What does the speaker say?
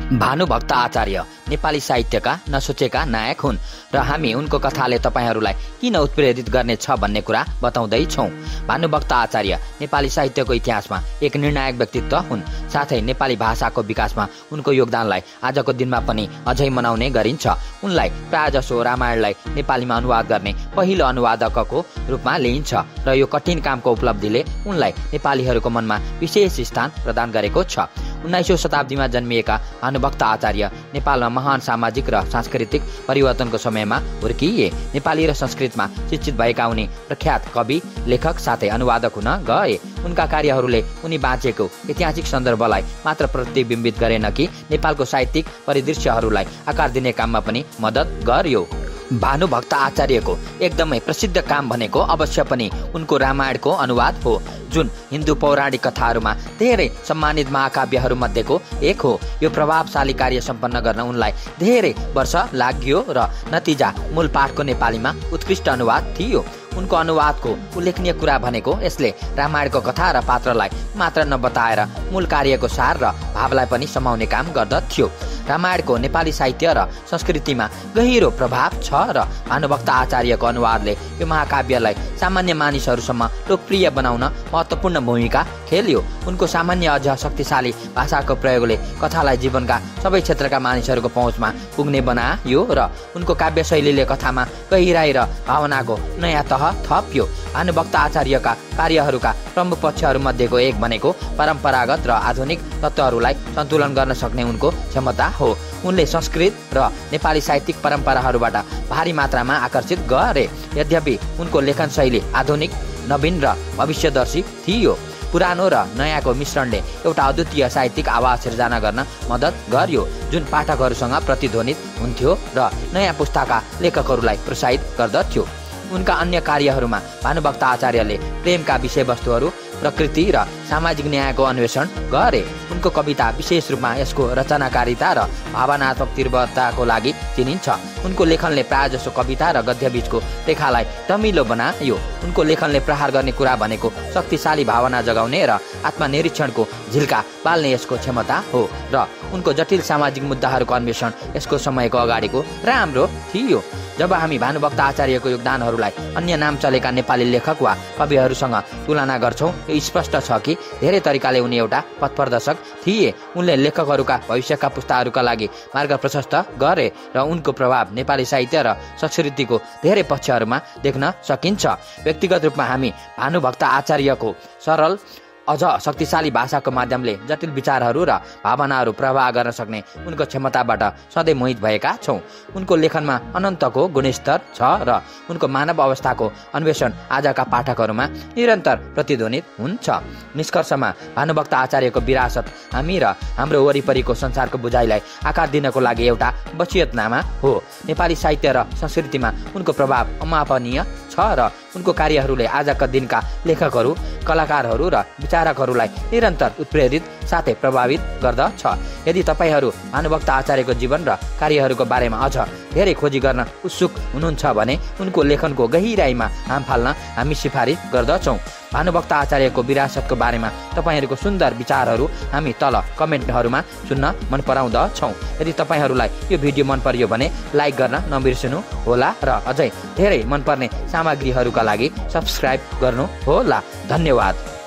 भानुभक्त आचार्य नेपाली साहित्यका नसोचेका नायक हुन् र हामी उनको कथाले तपाईहरूलाई किन उत्प्रेरित गर्नेछ भन्ने कुरा बताउँदैछौँ। भानुभक्त आचार्य नेपाली साहित्यको इतिहासमा एक निर्णायक व्यक्तित्व हुन्। साथै नेपाली भाषाको विकासमा उनको योगदानलाई आजको दिनमा पनि अझै मनाउने गरिन्छ। उनलाई प्रायजसो रामायणलाई नेपालीमा अनुवाद गर्ने पहिलो अनुवादकको रूपमा लिइन्छ र यो कठिन कामको उपलब्धिले उनलाई नेपालीहरूको मनमा विशेष स्थान प्रदान गरेको छ। 19औं शताब्दीमा जन्मिएका भानुभक्त आचार्य नेपालमा महान सामाजिक र सांस्कृतिक परिवर्तनको समयमा हुर्किए। नेपाली र संस्कृतमा शिक्षित भएका उनी प्रख्यात कवि, लेखक साथै अनुवादक हुन गए। उनका कार्यहरूले उनी बाँचेको ऐतिहासिक सन्दर्भलाई मात्र प्रतिबिम्बित गरेन कि नेपालको साहित्यिक परिदृश्यहरूलाई आकार दिने काममा पनि मद्दत गर्यो। भानुभक्त आचार्यको एकदमै प्रसिद्ध काम भनेको अवश्य पनि उनको रामायणको अनुवाद हो, जुन हिन्दू पौराणिक कथाहरूमा धेरै सम्मानित महाकाव्यहरू मध्येको एक हो। यो प्रभावशाली कार्य सम्पन्न गर्न उनलाई धेरै वर्ष लाग्यो र नतिजा मूल पाठको नेपालीमा उत्कृष्ट अनुवाद थियो। उनको अनुवादको उल्लेखनीय कुरा भनेको यसले रामायणको कथा र पात्रलाई मात्र नबताएर मूल कार्यको सार र भावलाई पनि समाउने काम गर्दथ्यो। रामायणको नेपाली साहित्य र संस्कृतिमा गहिरो प्रभाव छ र भानुभक्त आचार्यको अनुवादले यो महाकाव्यलाई सामान्य मानिसहरूसम्म लोकप्रिय बनाउन महत्त्वपूर्ण भूमिका खेल्यो। उनको सामान्य अझ शक्तिशाली भाषाको प्रयोगले कथालाई जीवनका सबै क्षेत्रका मानिसहरूको पहुँचमा पुग्ने बनायो र उनको काव्य शैलीले कथामा गहिराई र भावनाको नयाँ तह थप्यो। भानुभक्त आचार्यका कार्यहरूका प्रमुख पक्षहरूमध्येको एक भनेको परम्परागत र आधुनिक तत्त्वहरूलाई सन्तुलन गर्न सक्ने उनको क्षमता हो। उनले संस्कृत र नेपाली साहित्यिक परम्पराहरूबाट भारी मात्रामा आकर्षित गरे। यद्यपि उनको लेखन शैली आधुनिक, नवीन र भविष्यदर्शी थियो। पुरानो र नयाँको मिश्रणले एउटा अद्वितीय साहित्यिक आवाज सिर्जना गर्न मद्दत गर्यो, जुन पाठकहरूसँग प्रतिध्वनित हुन्थ्यो र नयाँ पुस्ताका लेखकहरूलाई प्रोत्साहित गर्दथ्यो। उनका अन्य कार्यहरूमा भानुभक्त आचार्यले प्रेमका विषयवस्तुहरू, प्रकृति र सामाजिक न्यायको अन्वेषण गरे। उनको कविता विशेष रूपमा यसको रचनाकारिता र भावनात्मक तीव्रताको लागि चिनिन्छ। उनको लेखनले प्रायजसो कविता र गद्यबीचको रेखालाई दमिलो बनायो। उनको लेखनले प्रहार गर्ने कुरा भनेको शक्तिशाली भावना जगाउने र आत्मनिरीक्षणको झिल्का बाल्ने यसको क्षमता हो र उनको जटिल सामाजिक मुद्दाहरूको अन्वेषण यसको समयको अगाडिको राम्रो थियो। जब हामी भानुभक्त आचार्यको योगदानहरूलाई अन्य नाम चलेका नेपाली लेखक वा कविहरूसँग तुलना गर्छौँ, यो स्पष्ट छ कि धेरै तरिकाले उनी एउटा पथप्रदर्शक थिए। उनले लेखकहरूका भविष्यका पुस्ताहरूका लागि मार्ग प्रशस्त गरे र उनको प्रभाव नेपाली साहित्य र संस्कृतिको धेरै पक्षहरूमा देख्न सकिन्छ। व्यक्तिगत रूपमा हामी भानुभक्त आचार्यको सरल अझ शक्तिशाली भाषाको माध्यमले जटिल विचारहरू र भावनाहरू प्रवाह गर्न सक्ने उनको क्षमताबाट सधैँ मोहित भएका छौँ। उनको लेखनमा अनन्तको गुणस्तर छ र उनको मानव अवस्थाको अन्वेषण आजका पाठकहरूमा निरन्तर प्रतिध्वनित हुन्छ। निष्कर्षमा भानुभक्त आचार्यको विरासत हामी र हाम्रो वरिपरिको संसारको बुझाइलाई आकार दिनको लागि एउटा वसियतनामा हो। नेपाली साहित्य र संस्कृतिमा उनको प्रभाव अमापनीय छ र उनको कार्यहरूले आजका दिनका लेखकहरू, कलाकारहरू र विचारकहरूलाई निरन्तर उत्प्रेरित साथै प्रभावित गर्दछ। यदि तपाईँहरू भानुभक्त आचार्यको जीवन र कार्यहरूको बारेमा अझ धेरै खोजी गर्न उत्सुक हुनुहुन्छ भने उनको लेखनको गहिराईमा हाम फाल्न हामी सिफारिस गर्दछौँ। भानुभक्त आचार्यको विरासतको बारेमा तपाईँहरूको सुन्दर विचारहरू हामी तल कमेन्टहरूमा सुन्न मन पराउँदछौँ। यदि तपाईँहरूलाई यो भिडियो मन पर्यो भने लाइक गर्न नबिर्सनु होला र अझै धेरै मनपर्ने सामग्रीहरूका लागि सब्सक्राइब गर्नुहोला। धन्यवाद।